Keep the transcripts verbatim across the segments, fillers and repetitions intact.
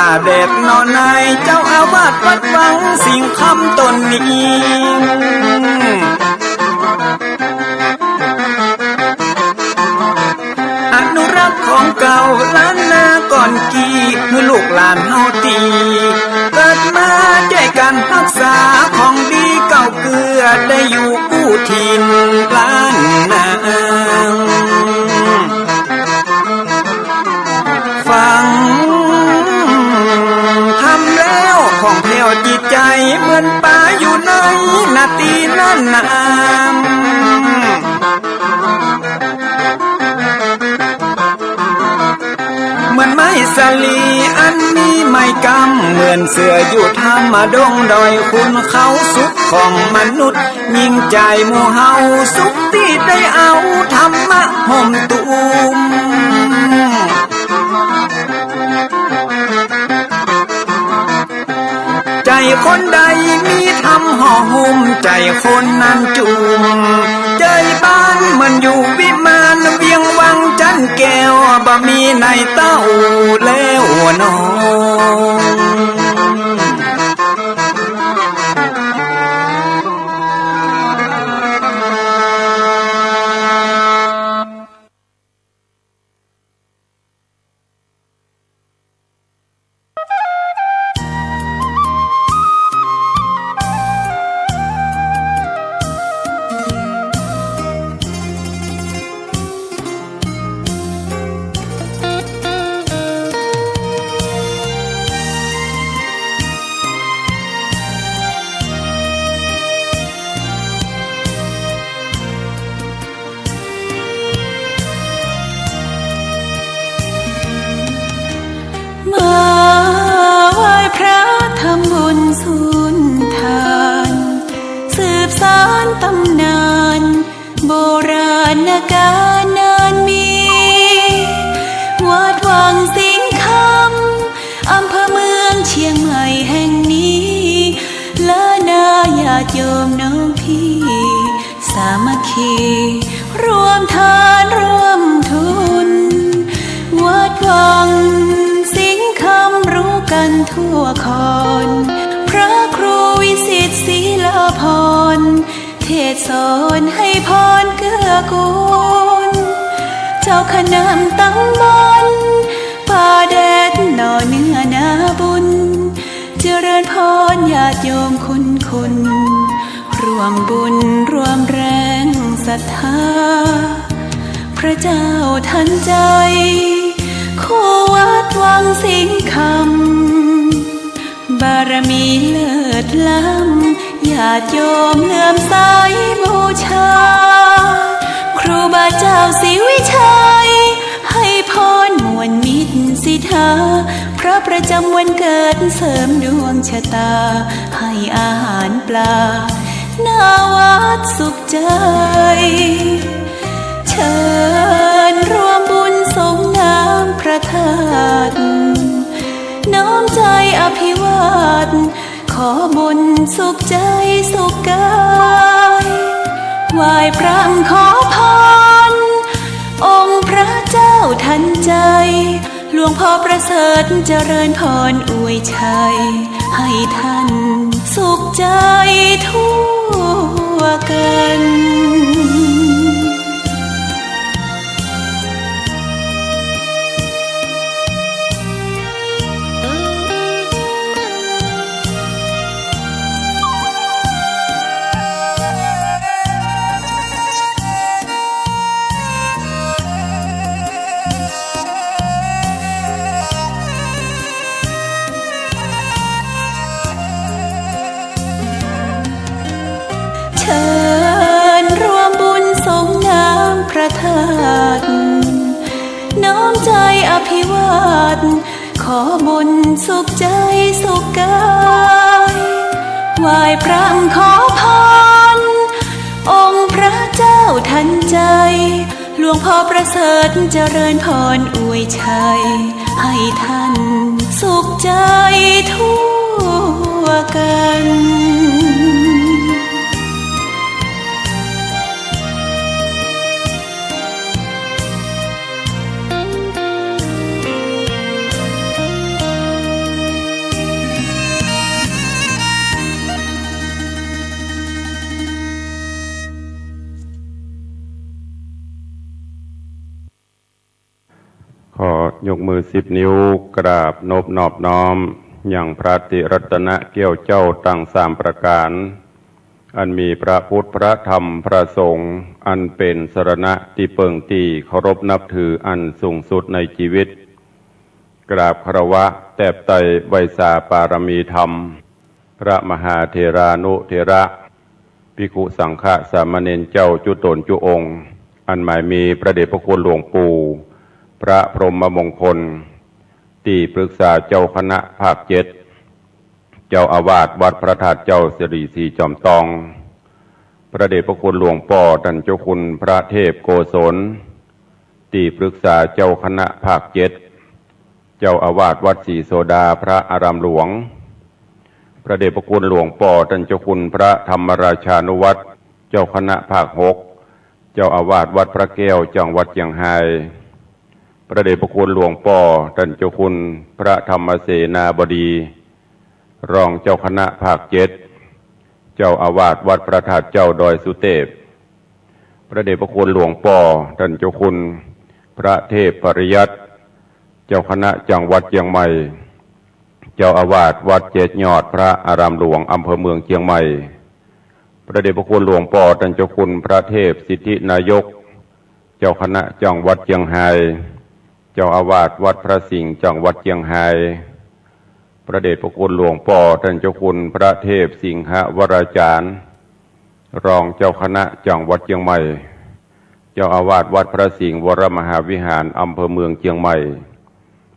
อเดชหน่อใน เจ้าอาวาสวัดวังสิงห์คำต๋นนี้ อนุรักษ์ของเก่าล้านนาก่อนกี้ หื้อลูกหลานเฮาตี้เกิดมา จ้วยกั๋นฮักษาของดีเก่าเกื้อ ได้อยู่กู้ถิ่นล้านนา ฟังธรรมแล้วผ่องแผ้วจิตใจ๋ เหมือนป๋าอยู่ในนาตี้นั้นนา เหมือนไม้สาลีอันมีไม้กำ เหมือนเสืออยู่ถ้ำดงดอย ขุนเขาสุขของมนุษย์ ยิ่งใจ๋หมู่เฮาสุขตี้ได้เอาธรรมะห่มตุ้ม ใจ๋คนใดมีธรรมห่อหุ้ม ใจ๋คนนั้นจุ่ม ใจ๋บ้านเหมือนอยู่วิมาน เวียงวังจันทน์แก้ว บ่มีในเต้าแล้วน้อง มาไหว้พระทำบุญสุนทาน สืบสานต๋ำนานโบราณกาลนานมี วัดวังสิงห์คำ อำเภอเมืองเชียงใหม่แห่งนี้ ล้านนาญาติโยมน้องพี่ สามัคคีร่วมทานร่วมทุน วัดวังสิงห์คำรู้กั๋นทั่วคอน พระครูวิสิทธิ์ศรีลาภรณ์ เทศน์สอนให้พรเกื้อกูล เจ้าคณะตำบลป่าแดดหน่อเนื้อนาบุญ เจริญพรญาติโยมคนคน ร่วมบุญร่วมแรงศรัทธา พระเจ้าทันใจ คู่วัดวังสิงห์คำ บารมีเลิศล้ำ ญาติโยมเลื่อมใสบูชา ครูบาเจ้าศรีวิชัย ให้พรม่วนมิตรสิทธา พระประจำวันเกิดเสริมดวงชะตา ให้อาหารปลาหน้าวัดสุขใจ เชิญร่วมบุญสรงน้ำพระธาตุ น้อมใจอภิวาท ขอบุญสุขใจสุขกาย ไหว้พระขอพร องค์พระเจ้าทันใจ หลวงพ่อประเสริฐเจริญพรอวยชัย ให้ท่านสุขใจทั่วกั๋น เชิญร่วมบุญสรงน้ำพระธาตุ น้อมใจอภิวาท ขอบุญสุขใจสุขกาย ไหว้พระขอพร องค์พระเจ้าทันใจ หลวงพ่อประเสริฐเจริญพรอวยชัย ให้ท่านสุขใจทั่วกั๋น เ ยกมือสิบนิ้ว กราบนบนอบน้อม ยังพระติรัตนะแก้วเจ้าตังสามประก๋าน อันมีพระพุทธ พระธรรม พระสงฆ์ อันเป๋นสรณะตี้เปิ้งตี้เคารพนับถืออันสูงสุดในจีวิต กราบคารวะแตบไตรไหว้สาปารมีธรรม พระมหาเถรานุเถระ ภิกขุสังฆสามเณรเจ้าจุ๊ต๋นจุ๊องค์ อันหมายมีพระเดชพระคุณหลวงปู่ พระพรหมมงคล ตี้ปรึกษาเจ้าคณะภาคเจ็ด เจ้าอาวาสวัดพระธาตุเจ้าสิริสีจอมตอง พระเดชพระคุณหลวงป้อต้านเจ้าคุณพระเทพโกศล ตี้ปรึกษาเจ้าคณะภาคเจ็ด เจ้าอาวาสวัดศรีโสดาพระอารามหลวง พระเดชพระคุณหลวงป้อต้านเจ้าคุณพระธรรมราชานุวัฒน์ เจ้าคณะภาคหก เจ้าอาวาสวัดพระแก้วจังหวัดเจียงฮาย พระเดชพระคุณหลวงป้อต้านเจ้าคุณพระธรรมเสนาบดี รองเจ้าคณะภาคเจ็ด เจ้าอาวาสวัดพระธาตุเจ้าดอยสุเตพ พระเดชพระคุณหลวงป้อต้านเจ้าคุณพระเทพปริยัติ เจ้าคณะจังหวัดเจียงใหม่ เจ้าอาวาสวัดเจ็ดยอดพระอารามหลวงอำเภอเมืองเจียงใหม่ พระเดชพระคุณหลวงป้อต้านเจ้าคุณพระเทพสิทธินายก เจ้าคณะจังหวัดเจียงฮาย เจ้าอาวาสวัดพระสิงห์จังหวัดเจียงฮาย พระเดชพระคุณหลวงป้อต้านเจ้าคุณพระเทพสิงหวราจารย์ รองเจ้าคณะจังหวัดเจียงใหม่ เจ้าอาวาสวัดพระสิงห์วรมหาวิหารอำเภอเมืองเจียงใหม่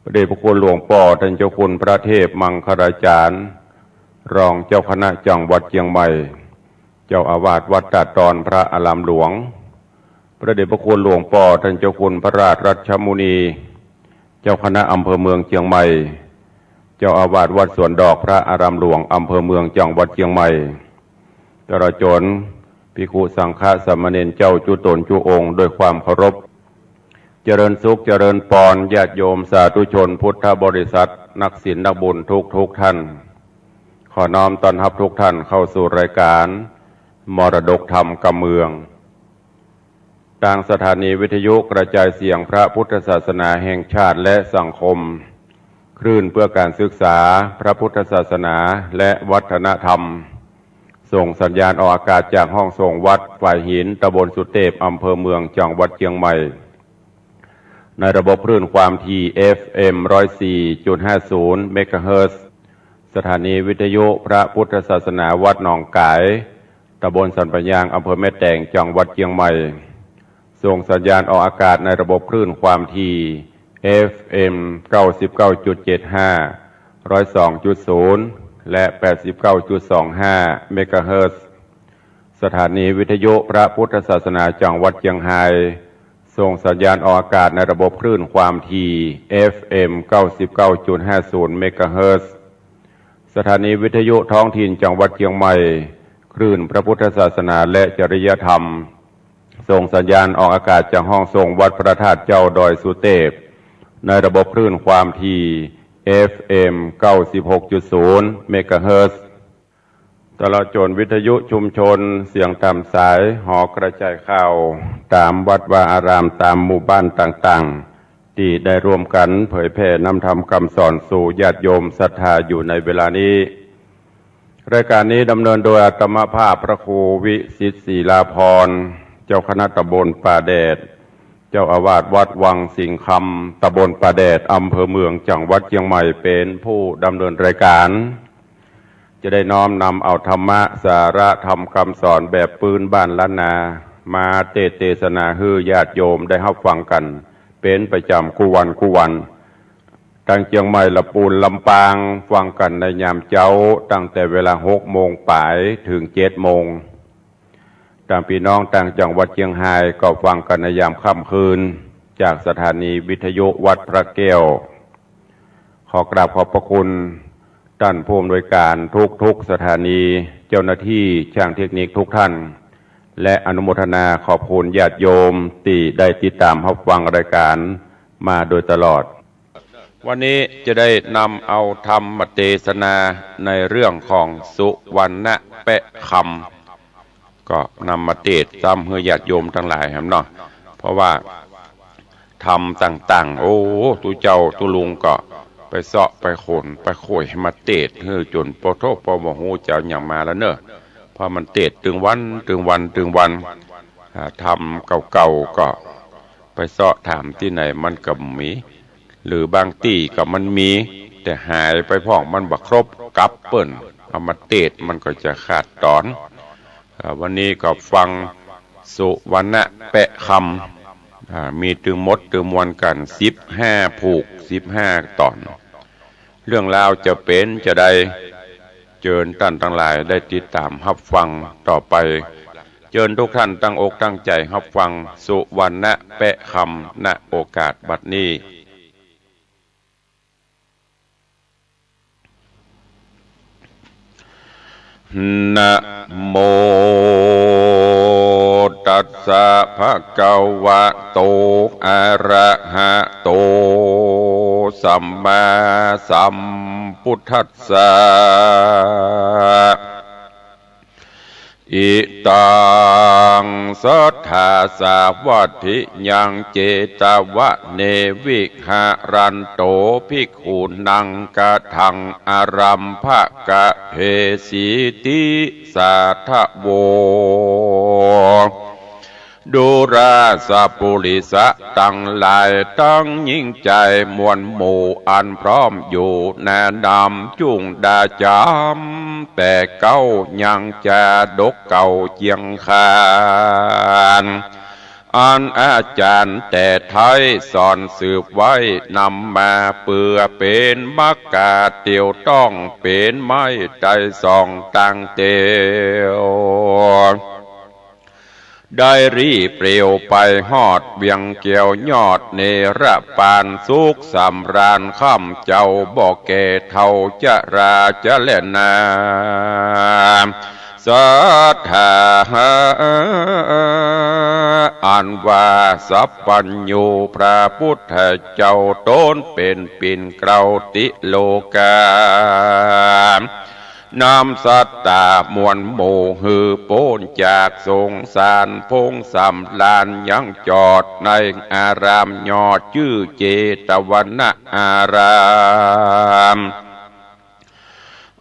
พระเดชพระคุณหลวงป้อต้านเจ้าคุณพระเทพมังคลาจารย์ รองเจ้าคณะจังหวัดเจียงใหม่ เจ้าอาวาสวัดตาดตอนพระอารามหลวง พระเดชพระคุณหลวงป้อต้านเจ้าคุณพระราชรัชมุนี เจ้าคณะอำเภอเมืองเจียงใหม่ เจ้าอาวาสวัดสวนดอกพระอารามหลวงอำเภอเมืองจังหวัดเจียงใหม่ ตลอดจ๋นภิกขุสังฆสามเณรเจ้าจุ๊ต๋นจุ๊องค์ด้วยความเคารพ เจริญสุขเจริญปอน ญาติโยมสาธุชนพุทธบริษัท นักศีลนักบุญทุกๆ ท่าน ขอน้อมต้อนฮับทุกท่านเข้าสู่รายการมรดกธรรมกำเมือง ตางสถานีวิทยุกระจายเสียงพระพุทธศาสนาแห่งชาติและสังคม คลื่นเพื่อการศึกษาพระพุทธศาสนาและวัฒนธรรม ส่งสัญญาณออกอากาศจากห้องส่งวัดฝายหิน ตำบลสุเตพ อำเภอเมือง จังหวัดเจียงใหม่ ในระบบคลื่นความถี่ เอฟเอ็ม ร้อยสี่จุดห้าศูนย์ เมกะเฮิรตซ์ สถานีวิทยุพระพุทธศาสนาวัดหนองก๋าย ตำบลสันป่ายาง อำเภอแม่แตง จังหวัดเจียงใหม่ ส่งสัญญาณออกอากาศในระบบคลื่นความถี่ เอฟเอ็ม เก้าสิบเก้าจุดเจ็ดห้า ร้อยสองจุดศูนย์ และ แปดสิบเก้าจุดสองห้า เมกะเฮิรตซ์ สถานีวิทยุพระพุทธศาสนาจังหวัดเจียงฮาย ส่งสัญญาณออกอากาศในระบบคลื่นความถี่ เอฟเอ็ม เก้าสิบเก้าจุดห้าศูนย์ เมกะเฮิรตซ์ สถานีวิทยุท้องถิ่นจังหวัดเจียงใหม่ คลื่นพระพุทธศาสนาและจริยธรรม ส่งสัญญาณออกอากาศจากห้องส่งวัดพระธาตุเจ้าดอยสุเตพ ในระบบคลื่นความถี่ เอฟเอ็ม เก้าสิบหกจุดศูนย์ เมกะเฮิรตซ์ ตลอดจ๋นวิทยุชุมชนเสียงต๋ามสาย หอกระจายข่าว ต๋ามวัดวาอาราม ต๋ามหมู่บ้านต่างๆ ตี้ได้ร่วมกั๋นเผยแผ่นำธรรมกำสอนสู่ญาติโยมศรัทธาอยู่ในเวลานี้ รายการนี้ดำเนินโดยอาตมาภาพพระครูวิสิทธิ์ศิลาภรณ์ เจ้าคณะตำบลป่าแดด เจ้าอาวาสวัดวังสิงห์คำ ตำบลป่าแดด อำเภอเมือง จังหวัดเจียงใหม่ เป๋นผู้ดำเนินรายการ จะได้น้อมนำเอาธรรมะ สาระธรรมกำสอนแบบปื้นบ้านล้านนา มาเตสน์เตสนาหื้อญาติโยมได้ฮับฟังกั๋นเป๋นประจ๋ำกู้วันกู้วัน ตางเจียงใหม่ ละปูน ลำปาง ฟังกั๋นในยามเจ๊า ตั้งแต่เวลาหกโมงป๋ายเถิงเจ็ดโมง ตางปี้น้องตางจังหวัดเจียงฮายก็ฟังกั๋นในยามค่ำคืน จากสถานีวิทยุวัดพระแก้ว ขอกราบขอบพระคุณต้านผู้อำนวยการทุกๆ สถานี เจ้าหน้าตี้ช่างเทคนิคทุกท่าน และอนุโมทนาขอบคุณญาติโยมตี้ได้ติดต๋ามฮับฟังรายการมาโดยตลอด วันนี้จะได้นำเอาธรรมเตสนาในเรื่องของสุวรรณแปะคำ ก็นำมาเตสน์ซ้ำหื้อญาติโยมตังหลายแหมเนาะ เพราะว่า ธรรมต่างๆ โอ้ ตุ๊เจ้าตุ๊ลุงก็ไปเซาะไปขนไปโขยมาเตสน์หื้อจ๋นปอโธ่ปอบ่ฮู้จะเอาหยังมาแล้วเน่อ เพราะมันเตสน์ตึงวันตึงวันตึงวัน อ่า ธรรมเก่าๆ ก็ไปเซาะถามตี้ไหนมันก็บ่มี หรือบางตี้ก็มันมี แต่หายไปพ่อง มันบ่ครบกับเปิ้น เอามาเตสน์มันก็จะขาดต๋อน อ่า วันนี้ก็ฟังสุวรรณะแปะคำ อ่า มีตึงหมดตึงมวลกั๋นสิบห้าผูก สิบห้าต๋อน เรื่องราวจะเป๋นจาใด เจิญต้านตังหลายได้ติดต๋ามฮับฟังต่อไป เจิญทุกท่านตั้งอกตั้งใจ๋ฮับฟังสุวรรณะแปะคำ ณ โอกาสบัดนี้ นะโมตัสสะ ภะคะวะโต อะระหะโต สัมมาสัมพุทธัสสะ อิตัง สัตถาสาวัตถิยัง เจตวะเน วิหะรันโต ภิกขุนัง กะถัง อะรัมภะกะเหสี ติสาทะโว ดูราสะปุริสะตังหลาย ตังญิงจายมวลหมู่ อันพร้อมอยู่หน้านำ จุ่งดาจ๋ำแต่เก๊า ยังจาดกเก่าเจียงคาน อันอาจ๋ารย์แต่ไท้สอนสืบไว้ นำมาเปื้อเป๋นมรรคาเตียวต้อง เป๋นไม้ไตรสองตางเตียว ได้รีเปลียวไปฮอดเวียงแก้วยอดเนรปาน สุขสำราญค่ำเจ้า บ่แก่เฒ่าจะราจะแลนา สัตถา อันว่าสัพพัญญูพระพุทธเจ้า ต๋นเป๋นปิ่นเกล้าติโลกา นำสัตตามวลหมู่ หื้อป๊นจากสงสาร พงสำราญยังจอด ในอารามยอด จื้อเจตวนะอาราม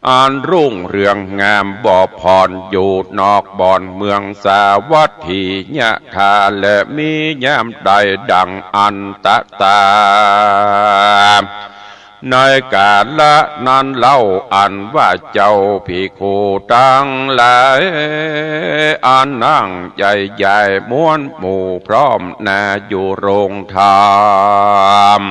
อันรุ่งเรืองงามบ่ผ่อน อยู่นอกบ่อนเมืองสาวัตถี ยะถา และมียามใดดังอันตะตา ในกาละนั้นเล่า อันว่าเจ้าภิกขุตังหลาย อันนั่งใหญ่ๆ มวลหมู่พร้อมหน้าอยู่โรงธรรม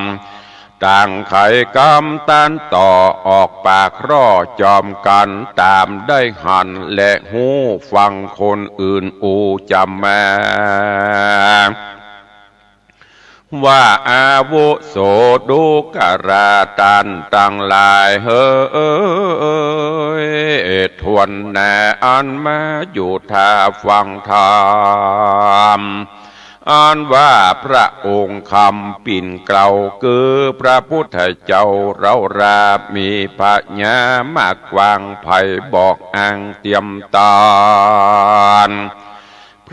ต่างไขกำตันต่อ ออกปากร่อจอมกั๋น ต๋ามได้หันและฮู้ฟังคนอื่นอู้จำมา ว่าอาวุโสดูกราต้านตังหลายเหย ถ้วนหน้าอันมาอยู่ท่าฟังธรรม อันว่าพระองค์คำปิ่นเกล้า คือพระพุทธเจ้าเฮารา มีผญามากว้างไพบอกอ้างเตียมตาน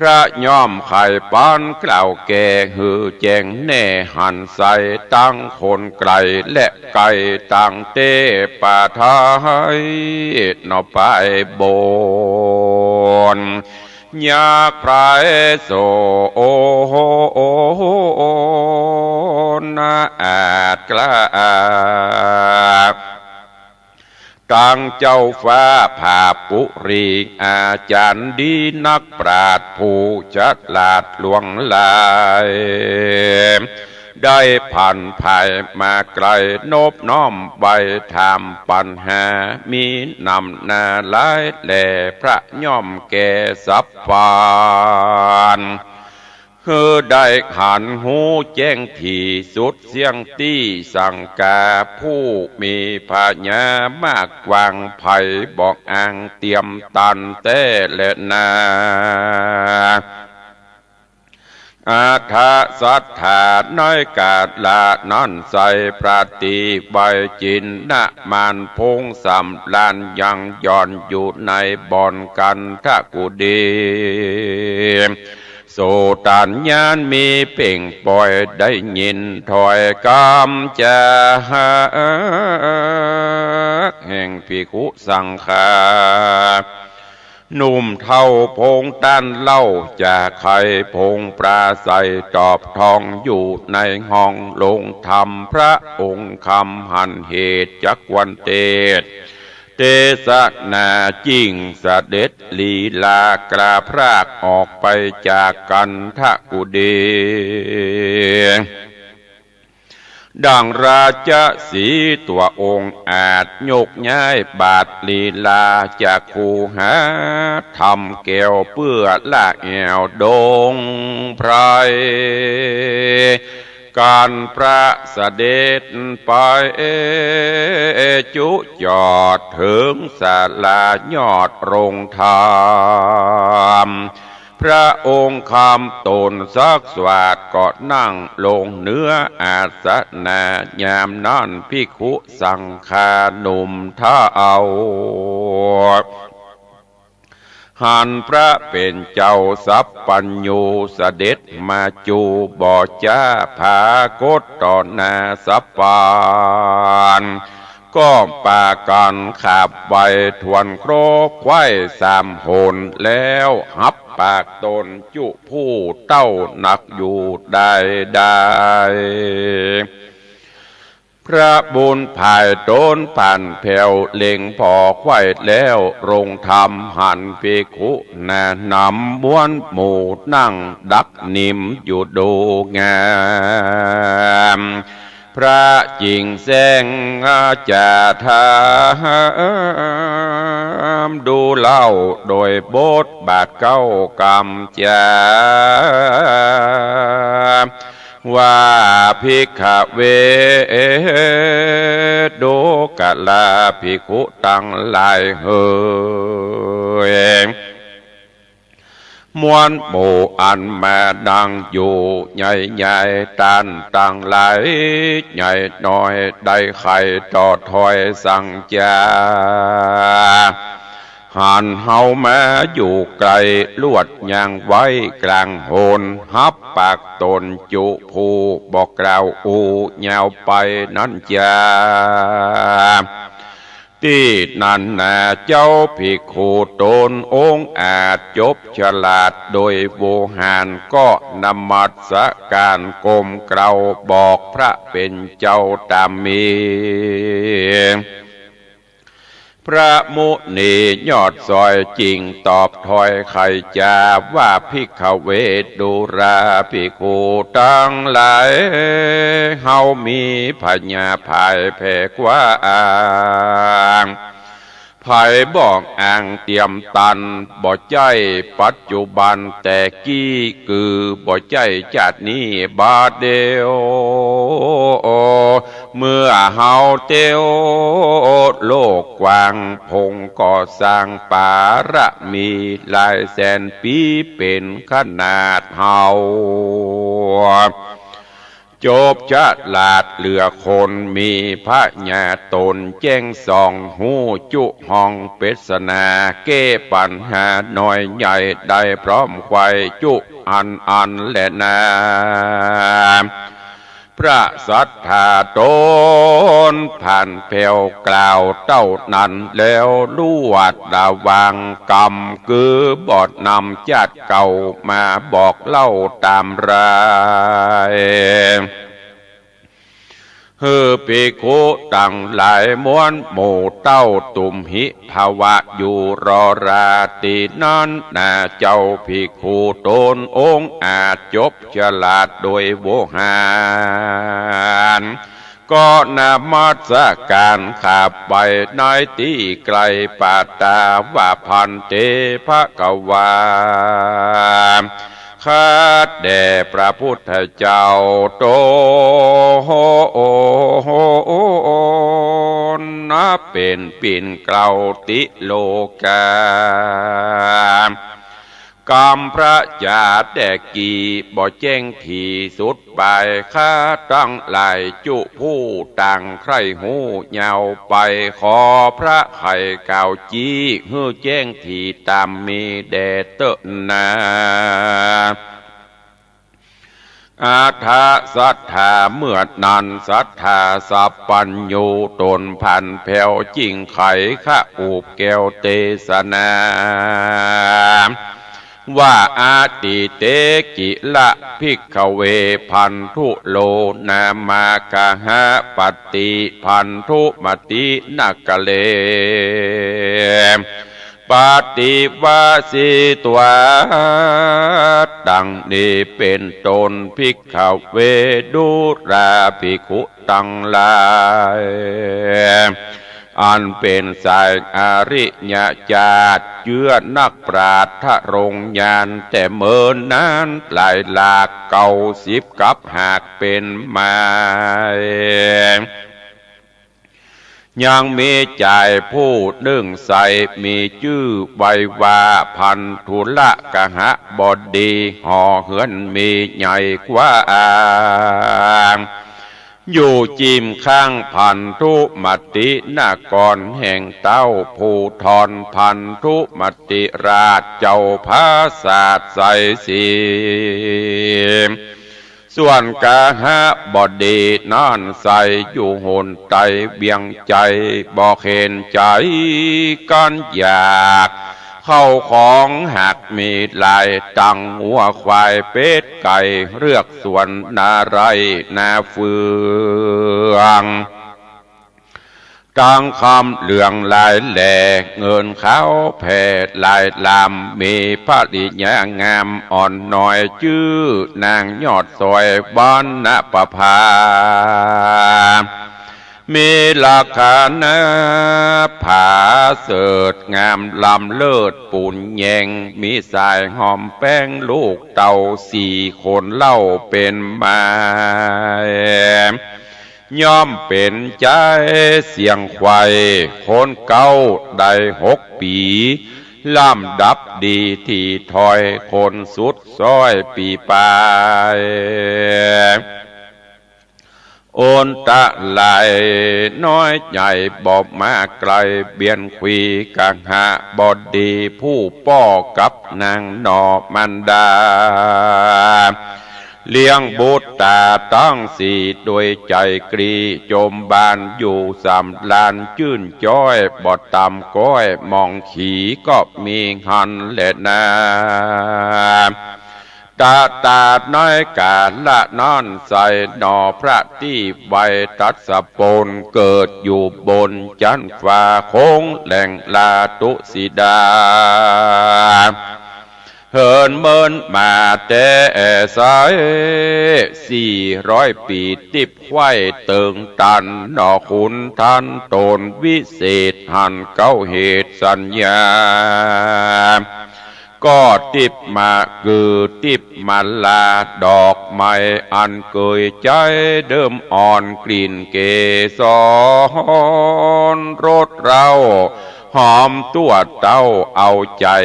พระย่อมใค่ปันกล่าวแก้ หื้อแจ้งแน่หันใส ตังคนไก๋และใก้ ตังเตประไทยนอกไปบน ยากไพรโสนาอาจกล้า ตังเจ้าฟ้าผาปุรี อาจ๋ารย์ดีนักปราชญ์ผู้ฉลาดหลวงหลาย ได้ผันผายมาไก๋ นบน้อมไหว้ถามปัญหา มีนำหน้าหลายแล พระย่อมแก้สัพพัญ หื้อได้หันฮู้แจ้งถี่สุดเสี้ยงตี้สังกา ผู้มีผญามากว้างไพบอกอ้างเตียมตันแต๊แลนา อัฏฐสัตถา ในกาละนั้นไส้ พระตี้ไหว้จินนมานพงสำราญยังหย่อนอยู่ในบ่อนกันทกุฏี โสตญาณมีเป่งป่อย ได้ยินถ้อยกำจ๋าแห่งภิกขุสังฆา หนุ่มเฒ่าโผงต้านเล่า จะไขผงปราศรัยตอบทอง อยู่ในห้องโฮงธรรม พระองค์คำหันเหตุจักควรเตสน์ เตสนาจิ่งเสด็จลีลากราพรากออกไปจากคันธกุฏี ดังราชสีห์ตั๋วองอาจ ยกย้ายบาทลีลา จักคูหาธรรมแก้ว เปื้อละแอ่วดงไพร ก๋านพระเสด็จไป จุจอดเถิงศาลายอดโฮงธรรม พระองค์คำตนสักสวาท ก็นั่งลงเหนืออาสนะ ยามนั้นภิกขุสังฆาหนุ่มเฒ่า หันพระเป๋นเจ้าสัพพัญญู เสด็จมาจู๋บ่จ๊า ผากฏต่อหน้าสะพาน ก็ปากั๋นขาบไหว้ถ้วนครบไขว้สามหน แล้วฮับปากตนจุผู้เต้านักอยู่ได้ได้ พระบุญภายตนผ่านแผ้ว เล็งผ่อไขว้แล้วโฮงธรรม หันภิกขุหนาหนำมวลหมู่ นั่งดักนิมอยู่ดูงาม พระจิ่งแสดงจ๋าถาม ดูเล่าโดยบทบาทเก้ากำจ๋า ว่า ภิกขเว ดูกราภิกขุตังหลายเหย มวลหมู่อันมานั่งอยู่ ใหญ่ๆ ต้านตังหลายใหญ่น้อย ได้ใค่ต่อถ้อยสังจ๋า หันเฮามาอยู่ใก้ ลวดยางไว้ก๋างหน ฮับปากตนจุผู้ บ่กล่าวอู้ยาวไปนั้นจ๋า ตี้นั้นนาเจ้าภิกขุตนองอาจจบฉลาดโดยโวหาร ก็นมัสก๋านก้มเกล้าบอกพระเป๋นเจ้าต๋ามมี พระมุนียอดสอยจิ่งตอบถ้อยไขจ๋า ว่า ภิกขเว ดูราภิกขุตังหลาย เฮามีผญาภายแผกว้าง ใผบอกอ้างเตียมตัน บ่ใจ้ปัจจุบันแต่กี้ กือบ่ใจ้จาตินี้บาดเดียว เมื่อเฮาเตียวโลกกว้าง พงก่อสร้างปารมี หลายแสนปี๋เป๋นขนาดเฮา จบฉลาดเหลือคน มีผญาต๋นแจ้งส่อง ฮู้จุห้องปริศนา แก้ปัญหาน้อยใหญ่ได้พร้อมไขว้จุอันอันแลนา พระสัตถาต๋นผ่านแผ้วกล่าวเต้านั้นแล้ว ลวดระวางกำ กือบ่นำจาติเก่ามาบอกเล่าต๋ามราย หื้อภิกขุตังหลายมวลหมู่เต้า ตุมหิภวะอยู่รอราตี้นั้นนา เจ้าภิกขุตนองอาจจบฉลาดโดยโวหาร ก็นมัสก๋านขาบไหว้ในตี้ใก้ ปัตตา ว่า ภันเต ภะคะวา ข้าแต่พระพุทธเจ้าต๋น นับเป๋นปิ่นเกล้าติโลกา กำพระจ๋าแต่กี้บ่แจ้งตี้สุดปาย ข้าตังหลายจุผู้ต่างใคร่ฮู้ยาวไป ขอพระไขกล่าวจี้ หื้อแจ้งตี้ต๋ามมีแด่เต๊อะนา อาทะสัทธา เมื่อนั้นสัทธาสัพพัญญู ตนพันแผ้วจิ่งไข คะอุบแก้วเตสนา ว่า อติเต กิละ ภิกขเว ภันธุโล นามากหปติ ภันธุมติ นกะเร ปติวาสิตวา ดังนี้เป๋นต้น ภิกขเว ดูราภิกขุตังหลาย อันเป๋นสายอริยจาติ เจื้อนักปราชญ์ทรงญาณ แต่เมินนานหลายหลากเก้าสิบกัปหากเป๋นมา ยังมีจายผู้นึ่งใส่ มีจื้อไว้ว่า ภันธุละกหบดี หอเฮือนมีใหญ่กว้าง อยู่จิ่มข้างภันธุมตินคร แห่งเต้าภูธร ภันธุมติราชเจ้าผาสาทไสยศรี ส่วนกหบดีนั้นใส่อยู่หนใต้เวียงใจ๋ บ่เข็ญใจ๋กั๋นอยาก เข้าของหากมีหลาย ตังงัวควายเป็ดไก่ เฮือกสวนนาไร่นาเฟือง ตังคำเหลืองหลายแหล่ เงินขาวแผ่หลายลำ มีภริยางามอ่อนน้อย จื้อนางยอดสวย วรรณประภา มีลักขณะผาเสริฐ งามล้ำเลิศปูนแยง มีสายหอมแป้งลูกเต้า สี่คนเล่าเป๋นมาย ย่อมเป๋นจายเสียงไขว่ คนเก๊าได้หกปี๋ ลำดับดีถี่ถ้อย คนสุดซ้อยปี๋ปาย อันตรายน้อยใหญ่ บ่มาไกลเบียนขวี กหบดีผู้ป้อกับนางหน่อมารดา เลี้ยงบุตราตังสี่โดยใจ๋กรี จมบานอยู่สำราญจื้นจ้อย บ่ต่ำก้อยมองขีก็มีหั้นแลนา ตะตาดในกาละนั้นไส้หน่อพระตี้ไวทัสสะปน เกิดอยู่บนจั๊นฟ้าคงแหล่งลาตุสิดา เหินเมินมาแต่ไส้สี่ร้อยปี๋ ติ๊บไขว่เติงตัน หน่อขุนทันต๋นวิเศษ หันเก๊าเหตุสัญญา ก็ติ๊บมากือติ๊บมาลา ดอกไม้อันเกยใจ๊เดิมอ่อน กลิ่นเกสรรสเร้า หอมตั้วเต้าเอาใจ๋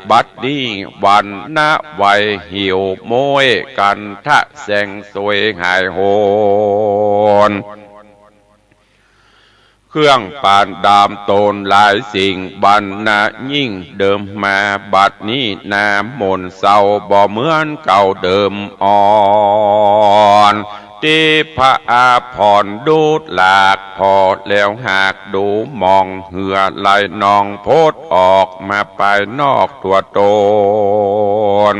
บัดนี้วันนะไวหิวโม้ย กันทะแสงสวยหายโหน เครื่องปานดามตนหลายสิ่ง บรรณะยิ่งเดิมมา บัดนี้หน้ามนเศร้า บ่เหมือนเก่าเดิมอ่อน ทิพอาภรณ์ดูดหลาก ผ่อแล้วหากดูมอง เหื่อไหลนองพดออกมาปายนอกตั้วตน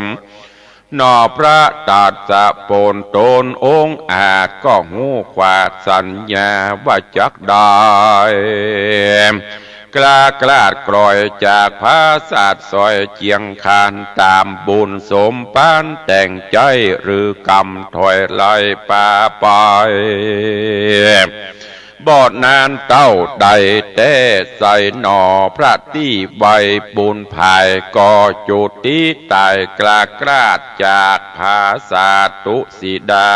หน่อพระทัสสะปนต๋นองอาจ ก็ฮู้ขวาดสัญญาว่าจักได้ กล้ากล้าดกล่อยจากผาสาทสอยเจียงคาน ต๋ามบุญสมปานแต่งใจ๊ หรือกำถอยไล่ปาไป บ่นานเต้าได้แต๊ไส้หน่อพระตี้ไวบุญผาย ก็จุติต๋ายกล้ากล้าดจากผาสาทตุสิดา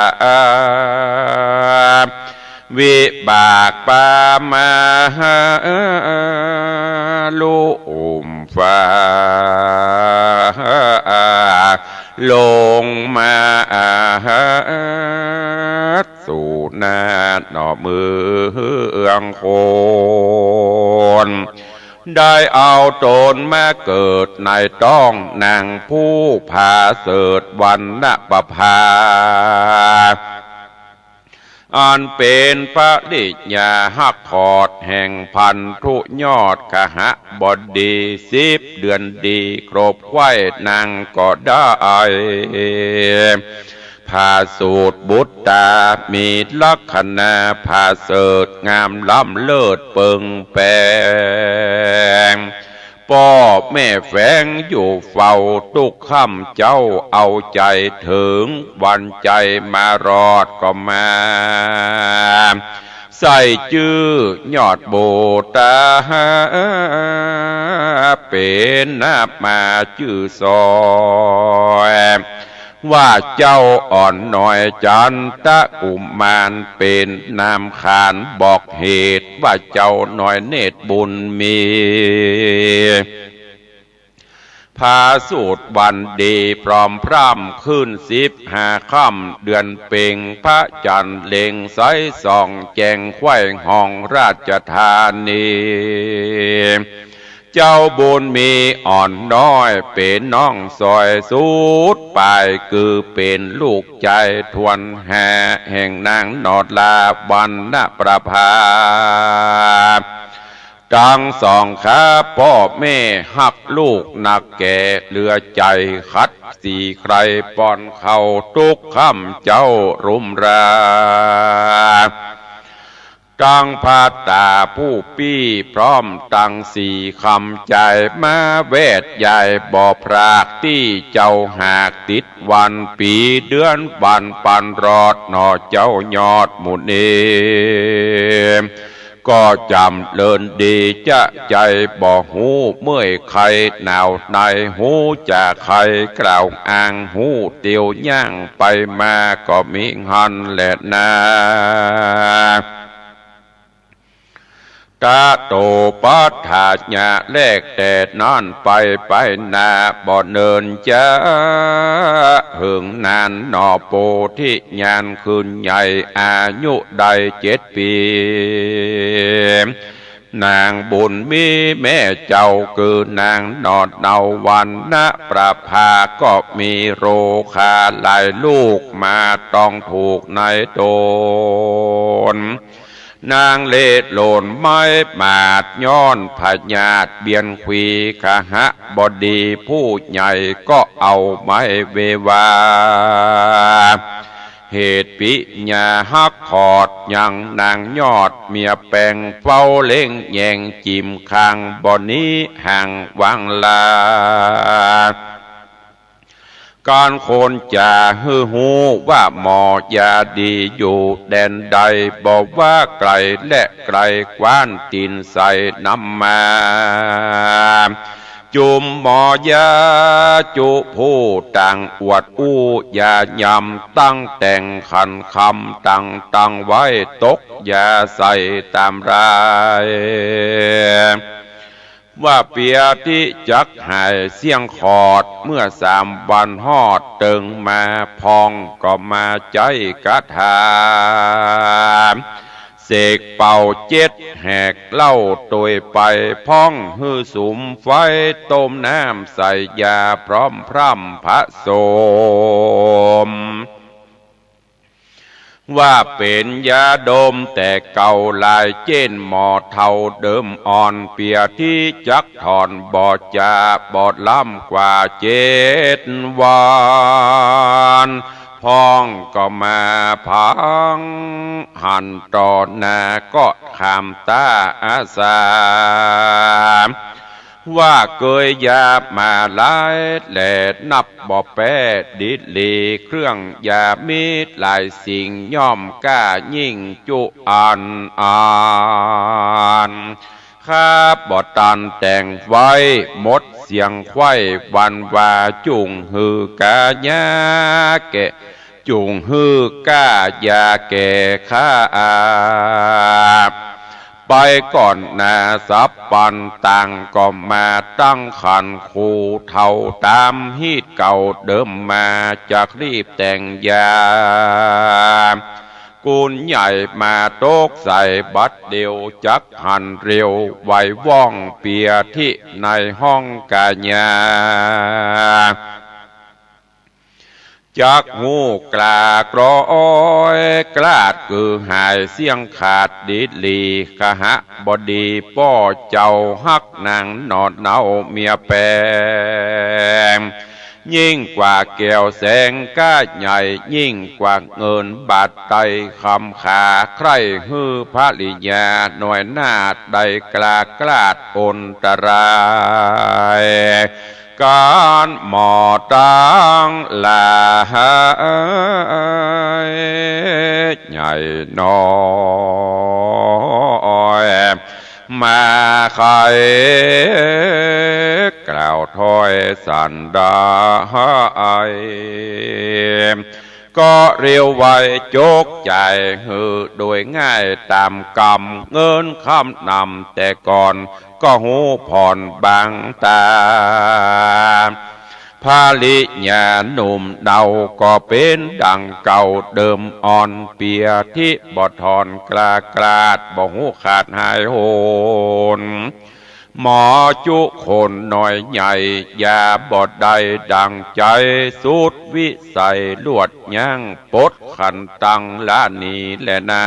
วิบากปามาลุมฟ้า ลงมาสู่หน้าหน่อเมืองคน ได้เอาต๋นมาเกิดในต๊องนางผู้ผาเสริฐวรรณประภา อันเป๋นภริยาฮักขอดแห่งพันธุยอดคหบดี สิบเดือนดีครบไขว้นางก็ได้ ผาสูตรบุตรามีลักขณะผาเสริฐงามล้ำเลิศเปิงแป๋ง ป้อแม่แฝงอยู่เฝ้าตุ๊กค่ำเจ๊า เอาใจ๋เถิงวันใจ๋มารอดก็มา ใส่จื้อยอดโบตา เป๋นนามาจื้อซอย ว่าเจ้าอ่อนน้อยจันตะกุมาร เป๋นนามขานบอกเหตุ ว่าเจ้าน้อยเนตรบุญมี ผาสูตรวันดีพร้อมพร่ำคืนสิบห้าค่ำเดือนเพ็ญ พระจันทร์เล็งใสส่องแจ้งไขว้ห้องราชธานี เจ้าบุญมีอ่อนน้อยเป๋นน้องซอยสุดป๋าย คือเป๋นลูกจายถ้วนห้าแห่งนางนอดลาวรรณประภา ตึงสองขาป้อแม่ฮักลูกนักแก่เหลือใจ๋ ขัดสีใคร่ป้อนข้าวตุ๊กค่ำเจ๊ารุ่มรา ตึงพระต๋าผู้ปี้พร้อมตึงสี่ค่ำใจ๋ มาแวดใหญ่บ่พรากตี้เจ้าหาก ติดวันปี๋เดือนวันปันรอดหน่อเจ้ายอดมุนี ก็จ๋ำเริญดีจะใจ๋บ่ฮู้เมื่อยไข้หนาวใน ฮู้จะใค่กล่าวอ้าง ฮู้เตียวย่างไปมาก็มีหั้นแลนา ตะโตปัฏฐาญาแลกแต่นั้นไป ไปหน้าบ่เนินจะเหิงนานหน่อ โพธิญาณขึ้นใหญ่อายุได้เจ็ดปี๋ นางบุญมีแม่เจ้าคือนางนอดเนาวัณณประภา ก็มีโรคาหลายลูกมาต้องถูกในต๋น นางเละหล่นไม้หมาดย้อนพยาธิเบียนขวี คหบดีผู้ใหญ่ก็เอาไม้เววา เหตุปิญาฮักขอดยังนางยอดเมียแปง เฝ้าเล็งแยงจิ่มคางบ่หนีห่างวางลา การคนจะหื้อฮู้ว่าหมอยาดีอยู่แดนใด บ่ว่าไก๋และใก้ คว้านตี๋นใส่นำมา จุมหมอยาจุผู้ต่างอวดอู้ยายำ ตั้งแต่งขันคำต่างตั้งไว้ ตกยาใส่ต๋ามราย ว่าเปียที่จักหายเสี้ยงขอด เมื่อสามวันฮอดเติงมา พ่องก็มาใจ๊กระถา เสกเป่าเจ็ดแหกเหล้าตวยไป พ่องหื้อสุมไฟต้มน้ำใส่ยา พร้อมพร่ำผสม ว่าเป๋นยาดมแต่เก่าหลาย เจ้นหมอเฒ่าเดิมอ่อน เปียที่จักถอนบ่จาบ่ล้ำกว่าเจ็ดวัน พ่องก็มาพังหันต่อหน้าก็ขามตาอาสา ว่าเกยยามาหลายแลนับบ่แป๊ ดีหลีเครื่องยามีหลายสิ่ง ย่อมกล้ายิ่งจุอันอัน ข้าบ่ตันแต่งไว้หมดเสียงไขว้ วันว่าจุ่งหื้อกายาแก่ จุ่งหื้อกล้ายาแก่ข้า ไปก่อนหน้าสับปันต่างก็มาตั้งขัน ครูเฒ่าต๋ามฮีตเก่าเดิมมา จักรีบแต่งยา กุญใหญ่มาตกใส่บัดเดียว จักหันเร็วไวว่องเปียทิในห้องกายา จักฮู้กล้ากล้อยกล้าด กือหายเสี้ยงขาดดีหลี ขหบดีป้อเจ้าฮักนางหนอเนาเมียแปง ยิ่งกว่าแก้วแสงก้าใหญ่ ยิ่งกว่าเงินบาทไตคำขา ใคร่หื้อภริยาหน่อยนาฏ ได้กล้ากล้าดอันตราย ก๋านหมอตังหลาย ใหญ่น้อย มาใค่กล่าวถ้อยสันดาย ก็เรียวไวจกจ่ายหื้อโดยง่ายต๋ามกำ เงินคำนำแต่ก่อน ก็ฮู้ผ่อนบางต๋า ภริยาหนุ่มเนาก็เป๋นดังเก่าเดิมอ่อน เปียทิบ่ถอนกล้ากล้าด บ่ฮู้ขาดหายหน หมอจุคนน้อยใหญ่ ยาบ่ได้ดังใจ๋ สุดวิสัยลวดยั้ง ปดขันตังละนี้แลนา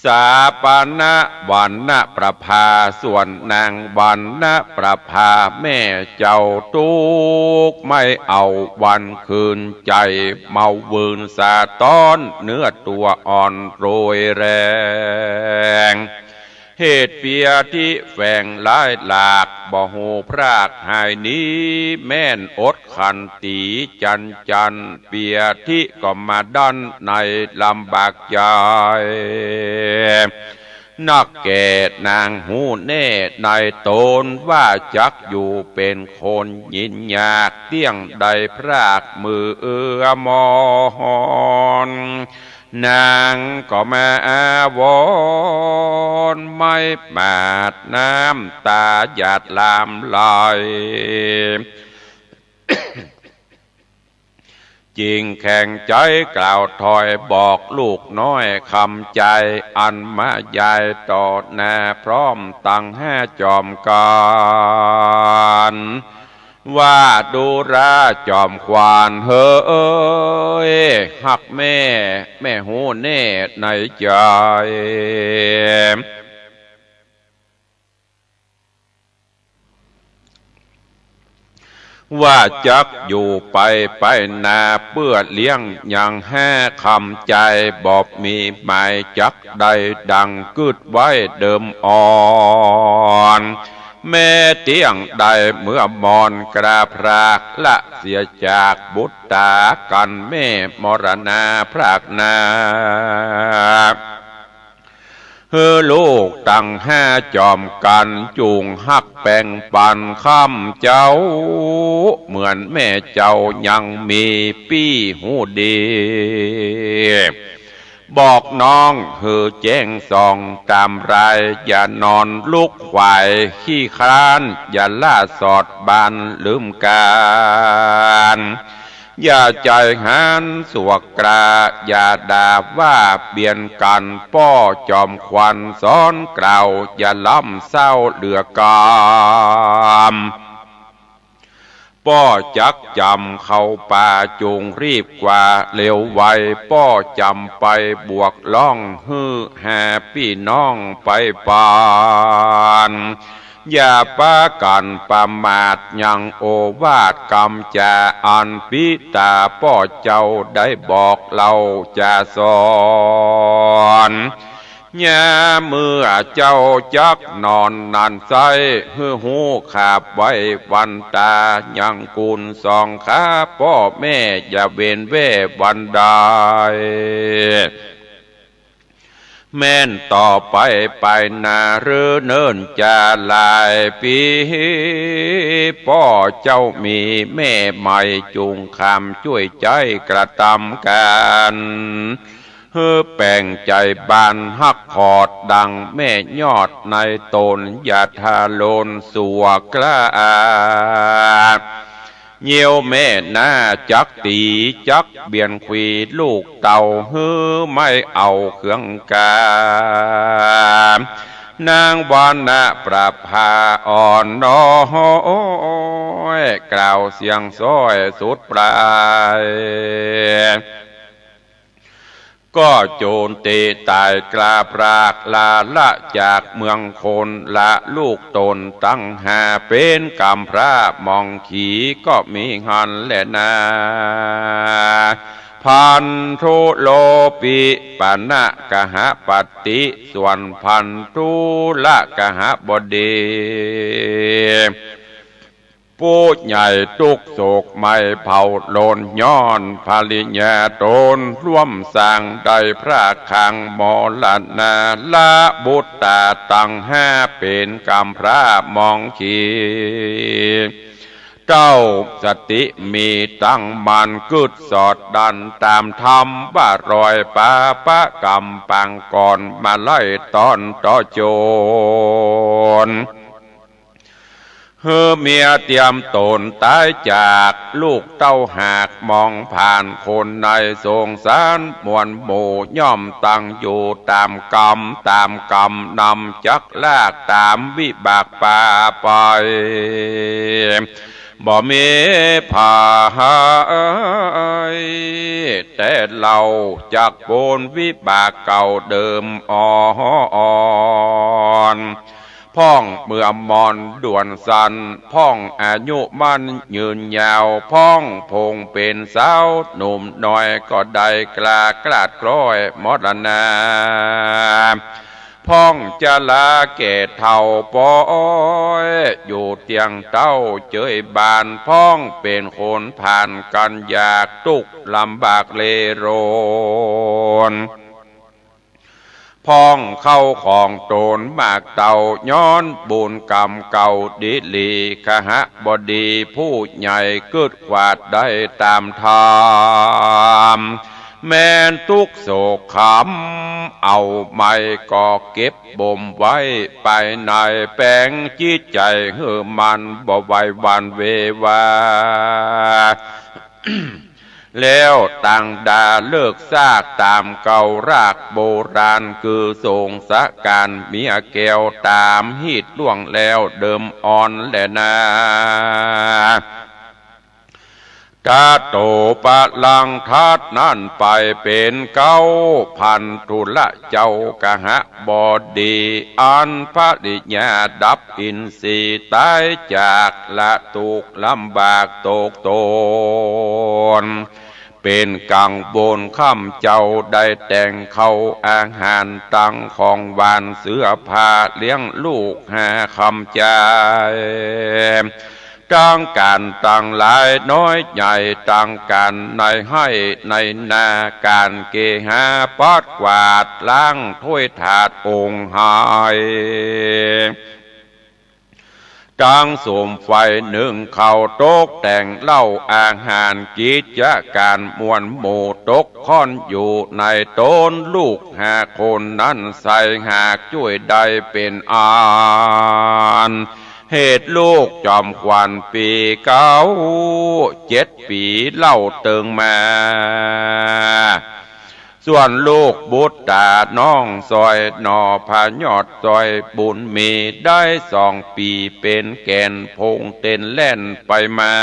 สาปณะวรรณประภา ส่วนนางวรรณประภาแม่เจ้าตุ๊ก ไม่เอาวันคืนใจ๋ เมาวืนสะต๊อน เนื้อตั๋วอ่อนโรยแรง เหตุเปียทิแฝงร้ายหลาก บ่ฮู้พรากหายหนี แม่นอดขันตีจันจัน เปียทิก็มาดั้นในลำบากใจ๋ นักแก่นางฮู้แน่ในต๋น ว่าจักอยู่เป๋นคนยินยาก เตี้ยงได้พรากเมือมอน นางก็มาวอนไม่หมาด น้ำต๋าหยาดหลามไหล จึงแข็งใจ๋กล่าวถ้อยบอกลูกน้อยคำใจ๋ อันมายายต่อหน้าพร้อมตังห้าจอมกัณฑ์ ว่าดูราจอมขวัญเหย ฮักแม่ แม่ฮู้แน่ในใจ๋ ว่าจักอยู่ไปไปนาเปื้อเลี้ยงยังห้าคำใจ๋ บ่มีหมายจักได้ดังกึ๊ดไว้เดิมอ่อน แม้เตี้ยงได้เมือมอนกล้าพราก ละเสียจากบุตรากั๋น แม่มรณาพรากนา หื้อลูกตังห้าจอมกัณฑ์ จุ่งฮักแบ่งปันคำเจ้า เหมือนแม่เจ้ายังมีปี้ฮู้ดี บอกน้องหื้อแจ้งส่องต๋ามราย อย่านอนลุกขวายขี้คร้าน อย่าล่าสอดบานลืมก๋าน อย่าใจ๋หานสวกกล้า อย่าด่าว่าเบียดกั๋น ป้อจอมขวัญสอนกล่าว อย่าล้ำเศร้าเหลือกำ ป้อจักจ๋ำเข้าป่า จุ่งรีบกว่าเร็วไว ป้อจ๋ำไปบวกล่อง หื้อห้าปี้น้องไปปาน อย่าปากั๋นประมาทยังโอวาทกำจ๋า อันปิตาป้อเจ้าได้บอกเล่าจ๋าสอน ยามเมื่อเจ้าจักนอนนั้นไซร้ หื้อฮู้ขาบไว้วันต๋า ยังกุญส่องขาป้อแม่ อย่าเว้นแว่วันใด แม้นต่อไปไปนาเรื่อเนิ่นจะหลายปี๋ ป้อเจ้ามีแม่ใหม่ จุ่งคำจ้วยใจ๊กระตำกั๋น หื้อแป๋งใจ๋บานฮักขอด ดังแม่ยอดในต๋น อย่าทารุณสวกกล้า เยียวแม่หน้าจักตี๋จักเบียนขวีลูกเต้าหื้อไม่เอาเคืองกา นางวรรณประภาอ่อนน้อย กล่าวเสียงซ้อยสุดปลาย ก็โจรเตะต๋ายกล้าพรากลาละจากเมืองคน ละลูกต๋นตังห้าเป๋นกำพร้าหมองขี ก็มีหั้นแลนา พันธุโลปิปะนะกหปติ ส่วนพันธุละกหบดี ผู้ใหญ่ตุ๊กข์โศกไหม้เผาโลน ย้อนภริยาต๋นร่วมสร้างได้พรากคางมรณา ละบุตต๋าตังห้าเป๋นกำพร้าหมองขี เต้าสติมีตั้งมั่นกึ๊ดสอดดั้นต๋ามธรรม ว่ารอยปาปะกรรมปางก่อนมาไล่ต้อนต่อโจร หื้อเมียเตียมต๋นต๋ายจาก ลูกเต้าหากมองผ่านคนในสงสารมวลหมู่ ย่อมตั้งอยู่ต๋ามกรรมต๋ามกรรมนำ จักลากต๋ามวิบากปาไป บ่มีภัย แต่เล่าจักป๊นวิบากเก่าเดิมอ่อน พ่องเมื่อมอนด่วนสั้น พ่องอายุมั่นยืนยาว พ่องพงเป๋นสาวหนุ่มน้อย ก็ได้กล้ากลาดคล้อยมรณา พ่องจะลาแก่เฒ่าปอย อยู่เตียงเต้าเจยบาน พ่องเป๋นคนผ่านกั๋นอยากตุ๊กข์ลำบากเลโรน พ่องเข้าของต๋นมากเต้า ย้อนบุญกรรมเก่าดีหลี คหบดีผู้ใหญ่กึ๊ดขวาดได้ต๋ามธรรม แม้นตุ๊กข์โศกคำเอาไม้ก็เก็บบ่มไว้ภายใน แป๋งจิตใจ๋หื้อมั่นบ่ไหวหวั่นเววา แล้วตั้งดาเลิกซากต๋ามเก่ารากโบราณ คือสงสการเมียแก้วต๋ามฮีตล่วงแล้วเดิมอ่อนแลนา ตะโตปะลังทัดนั้นไปเป๋นเก๊า พันธุละเจ้ากหบดี อันภริยาดับอินทรีย์ต๋ายจาก ละตุ๊กข์ลำบากตกต๋น เป๋นกังวลค่ำเจ้า ได้แต่งข้าวอาหารตังของหวานเสื้อผ้าเลี้ยงลูกห้าค่ำจาย ตังก๋านตังหลายน้อยใหญ่ ตังก๋านในไฮ่ในนา ก๋านเกหาปัดกวาดล้างถ้วยถาดองค์ไห้ ตังสุมไฟนึ่งข้าวตกแต่งเหล้าอาหาร กิจก๋านมวลหมู่ตกค่อนอยู่ในต๋น ลูกห้าคนนั้นใส่หากจ้วยได้เป๋นอัน เหตุลูกจอมขวัญปีเก๊า เจ็ดปีเล่าเติงมา ส่วนลูกบุตรต๋าน้องซอยหน่อผะยอดซอยบุญมี ได้สองปีเป๋นแก่นพงเต้นแล่นไปมา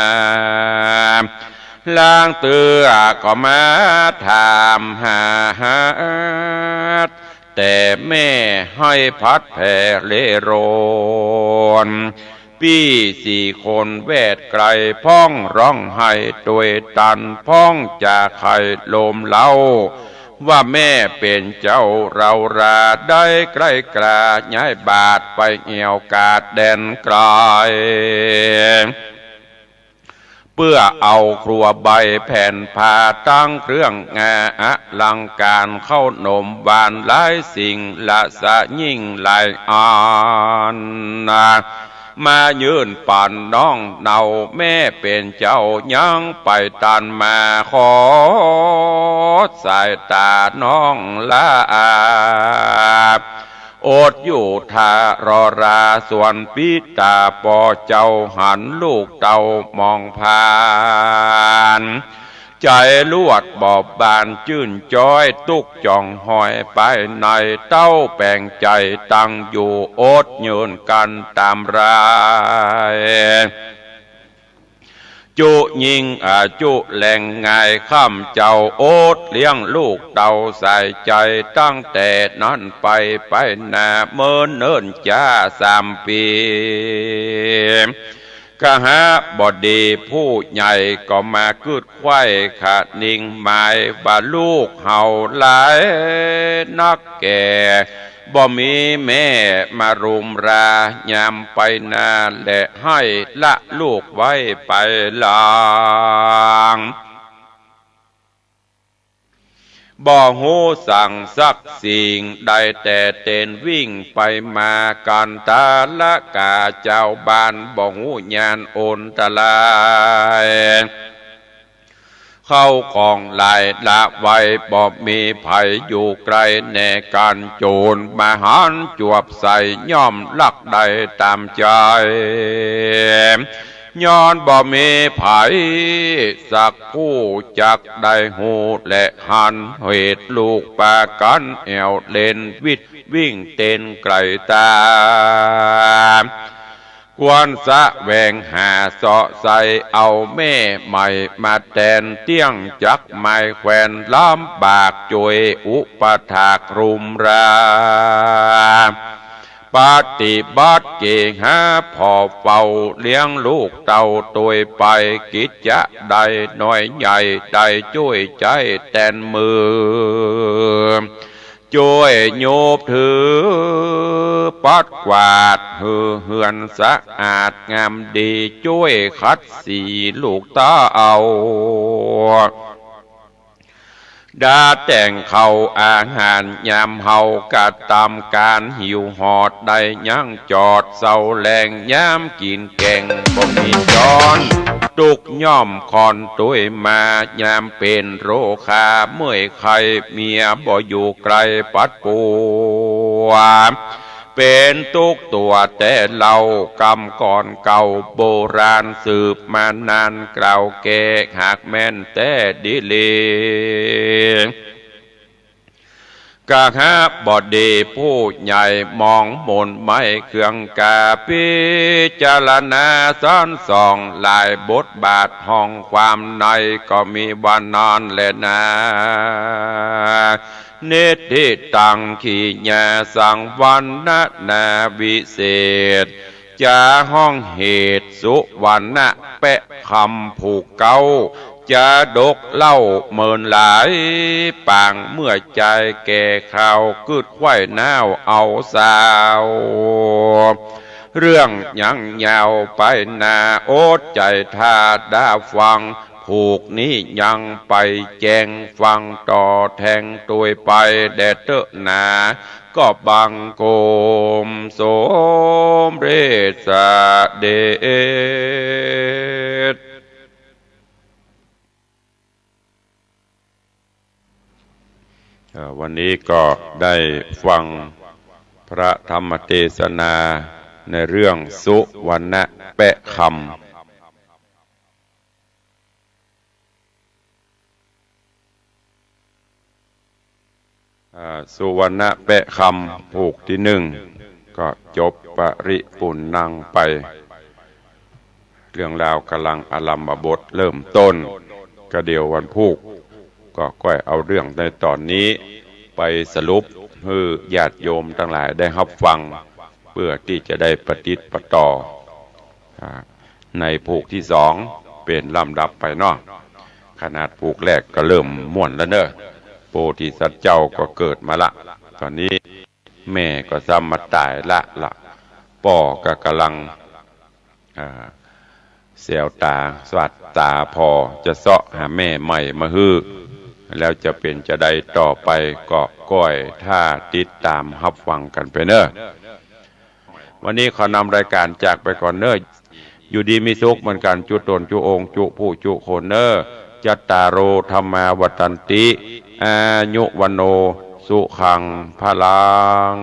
ลางเตื้อก็มาถามหา แต่แม่ไห้พลัดแผ่เล่ร่อน ปี้สี่คนแวดใก้ พ่องฮ้องไห้ตวยตัน พ่องจะใค่โลมเล้า ว่าแม่เป๋นเจ้าเฮารา ได้ใก้กล้าย้ายบาทไปแอ่วกาดแดนไก๋ เปื้อเอาครัวใบแผ่นผ้าตังเครื่องงาอลังก๋าน ข้าวหนมหวานหลายสิ่ง ละสะยิ่งหลายอันนา มายื่นปั๋นน้องเนา แม่เป๋นเจ้ายังไปตันมา ขอสายต๋าน้องละอา อดอยู่ท่ารอรา ส่วนปิตาป้อเจ้าหันลูกเต้ามองผ่าน ใจ๋ลวดบอบบานจื้นจ๊อย ตุ๊กจ่องหอยไปใน เต้าแป๋งใจ๋ตั้งอยู่ อดเยินกั๋นต๋ามราย จุยิ่งอาจุแลงงาย ค่ำเจ้าอดเลี้ยงลูกเต้าสายใจ๋ ตั้งแต่นั้นไป ไปหน้าเมินเนิ่นจ๊าสามปี๋ กหบดีผู้ใหญ่ก็มากึ๊ดไขว้คะนิงหมาย ว่าลูกเฮาหลายนักแก่ บ่มีแม่มารุมรา ยามไปนาแล หื้อละลูกไว้ไปหลัง บ่ฮู้สังสักสิ่ง ได้แต่เต้นวิ่งไปมา กั๋นต๋าละก๋า จาวบ้านบ่ฮู้ญาณอันตราย เข้าของหลายละไว้ บ่มีใผอยู่ใก้ แน่ก๋านโจรมาหันจวบใส่ ย่อมลักได้ต๋ามใจ๋ ย้อนบ่มีใผสักผู้จักได้ฮู้ และหันเหตุลูกปากั๋นแอ่วเล่น วิดวิ่งเต้นไก๋ต๋า ควรแสวงหาเซาะใส่ เอาแม่ใหม่มาแตน เตี้ยงจักไม้แขวน ลำบากจ้วยอุปถากรุมรา ปฏิบัติเกหาผ่อเฝ้า เลี้ยงลูกเต้าตวยไป กิจจะใดน้อยใหญ่ ได้จ้วยใจ๊แตนมือ จ้วยโยบถือ ปัดกวาดหื้อเฮือนสะอาดงามดี จ้วยขัดสีลูกเต้า ดาแต่งข้าวอาหาร ยามเฮากระตำก๋านหิวหอด ได้ยังจอดเซาแลง ยามกิ๋นแก๋งบ่มีจ๊อน ตุ๊กข์ย่อมค่อนตวยมา ยามเป๋นโรคาเมื่อยไข้ เมียบ่อยู่ใก้ปัดปัว เป๋นตุ๊กข์ตั๋วแต่เล่า กำก่อนเก่าโบราณ สืบมานานกล่าวแก่ หากแม่นแต๊ดีหลี กหบดีผู้ใหญ่มองมนไม้เครื่องกา พิจารณาสอนส่องหลายบทบาท ห้องความในก็มีว่านั้นแลนา นิฏฐิตัง กิริยาสังวรรณนาวิเศษ จาฮ้องเหตุสุวรรณะแปะคำผูกเก๊า จาดกเล่าเมินหลายปาง เมื่อจายแก่คราว กึ๊ดไขว้น้าวเอาสาว เรื่องยังยาวไปหน้า อดใจ๋ถ้าดาฟัง ผูกนี้ยังไปแจ้ง ฟังต่อแทงตวยไปแด่เต๊อะหนา ก็บังคมสมเร็จเสด็จ เอ่อ วันนี้ก็ได้ฟังพระธรรมเตสนาในเรื่องสุวรรณะแปะคำ อ่า สุวรรณะแปะคำผูกตี้นึ่ง ก็จบปริปุณณังไป เรื่องราวก๋ำลังอารัมภบทเริ่มต้น ก็เดี๋ยววันพูกก็ก้อยเอาเรื่องในต๋อนนี้ไปสรุปหื้อญาติโยมตังหลายได้ฮับฟัง เปื้อตี้จะได้ปะติดปะต่อ อ่า ในผูกตี้สองเป๋นลำดับไปเนาะ ขนาดผูกแรกก็เริ่มม่วนแล้วเนาะ โพธิสัตว์เจ้าก็เกิดมาละ ต๋อนนี้แม่ก็ซ้ำมาต๋ายละละ ป้อก็ก๋ำลัง อ่า แสวต๋าสวัสดต๋าผ่อ จะเซาะหาแม่ใหม่มาหื้อ แล้วจะเป๋นจะใดต่อไปก็ก้อยถ้าติดต๋ามฮับฟังกั๋นไปเนาะ วันนี้ขอนำรายก๋านจากไปก่อนเนาะ อยู่ดีมีสุขเหมือนกั๋น จุ๊ต๋นจุ๊องค์จุ๊ผู้จุ๊คนเนาะ จัตตาโร ธัมมา วัฑฒันติ อายุ วัณโณ ตุขัง พลัง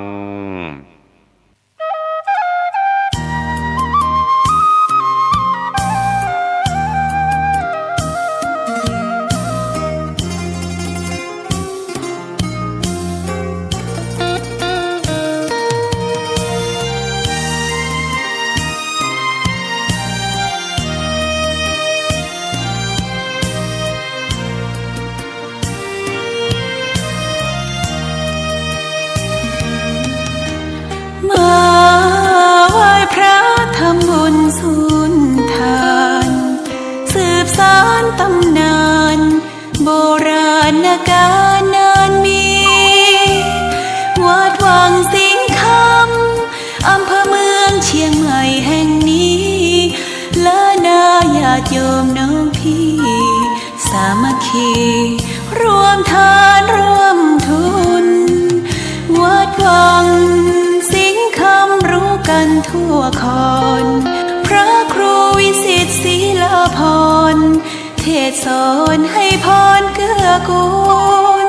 มาไหว้พระทำบุญสุนทาน สืบสานตำนาน โบราณกาลนานมี วัดวังสิงห์คำ อำเภอเมืองเชียงใหม่แห่งนี้ และนาญาติโยมน้องพี่ สามัคคี ร่วมทานร่วมทุน วัดวังสิงห์คำรู้กันทั่วคอน พระครูวิสิตศรีลาภรณ์ เทศน์สอนให้พรเกื้อกูล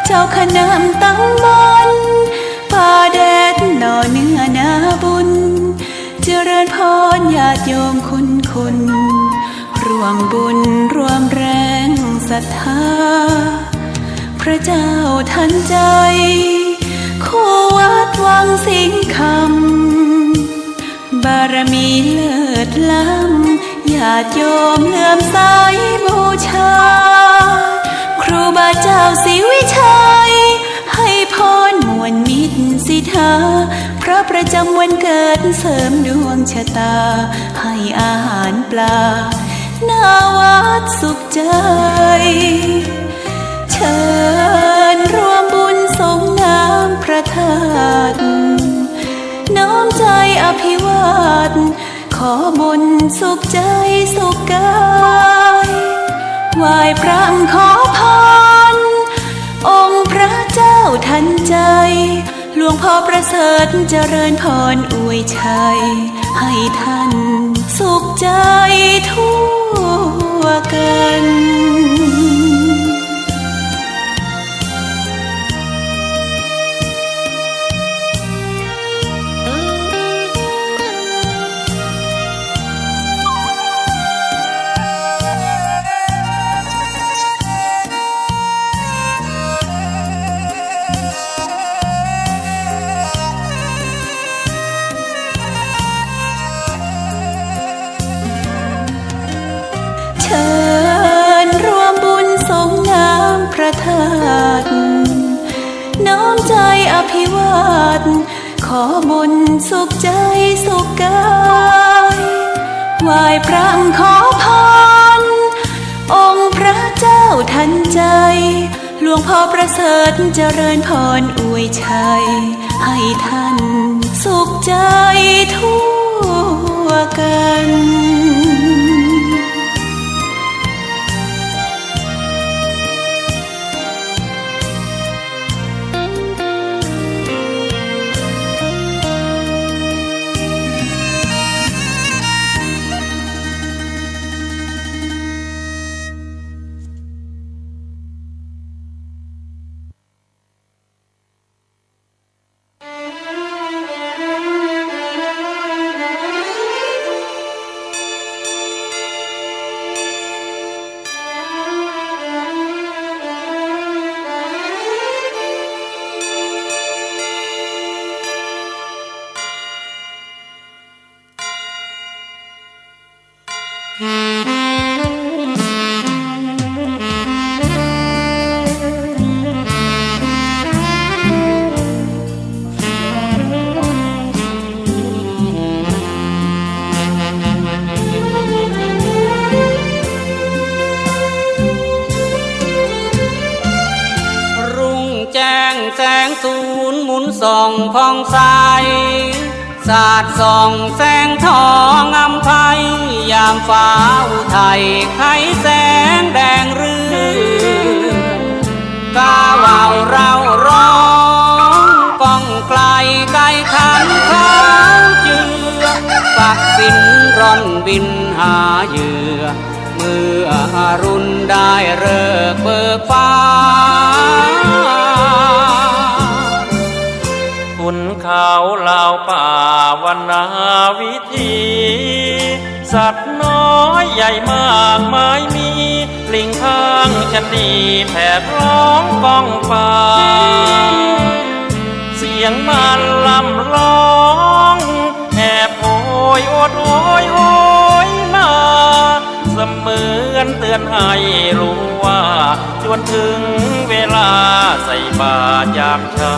เจ้าคณะตำบลป่าแดดหน่อเนื้อนาบุญ เจริญพรญาติโยมคุณคุณ ร่วมบุญร่วมแรงศรัทธา พระเจ้าทันใจ คู่วัดวังสิงห์คำ บารมีเลิศล้ำ ญาติโยมเลื่อมใสบูชา ครูบาเจ้าศรีวิชัย ให้พรม่วนมิตรสิทธา พระประจำวันเกิดเสริมดวงชะตา ให้อาหารปลา หน้าวัดสุขใจ เชิญร่วมบุญสรงน้ำพระธาตุ น้อมใจอภิวาท ขอบุญสุขใจสุขกาย ไหว้พระขอพร องค์พระเจ้าทันใจ หลวงพ่อประเสริฐเจริญพรอวยชัย ให้ท่านสุขใจทั่วกัน เชิญร่วมบุญสรงน้ำพระธาตุ น้อมใจอภิวาท ขอบุญสุขใจสุขกาย ไหว้พระขอพร องค์พระเจ้าทันใจ หลวงพ่อประเสริฐเจริญพรอวยชัย ให้ท่านสุขใจทั่วกันรุ่งแจ้งแสงสูนหมุนส่องผ่องใส สาดส่องแสงทองอำไพ ยามฟ้าอุทัยไขแสงแดงรื่น กาว่าวเร้าร้องก้องไกล ไกลขันขาวเจือ ฝักสินร่อนบินหาเหยื่อ เมื่ออรุณได้ฤกษ์เบิกฟ้า กล่าวปาวนาวิธี สัตว์น้อยใหญ่มากมายมี ลิงทั้งชะนีแผดร้องก้องไป เสียงมันร่ำร้องแหบโหยโอดโอยโหยนา เสมือนเตือนให้รู้ว่า จวนถึงเวลาใส่บาตรยามเช้า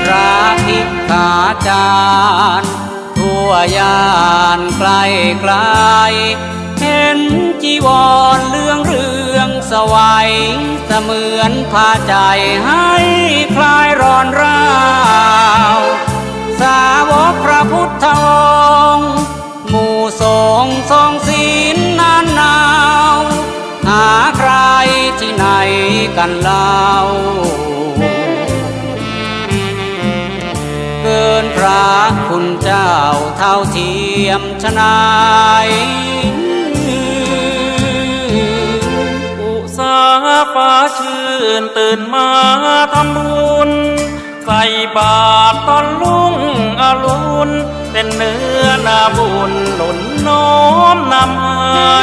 พระภิกขาจารย์ทั่วย่านใกล้ไกล เห็นจีวรเหลืองเรืองไสวัย เสมือนผ้าไจให้คลายร้อนร้าว สาวกพระพุทธองค์ หมู่สงฆ์ทรงศีลนานหนาว หาใครที่ไหนกันเล่า เกินพระคุณเจ้าเท่าเทียมฉะไหน อุตสาหะฟ้าชื่นตื่นมาทำบุญ ใส่บาตรตอนรุ่งอรุณ เป็นเนื้อนาบุญหนุนน้อมนำให้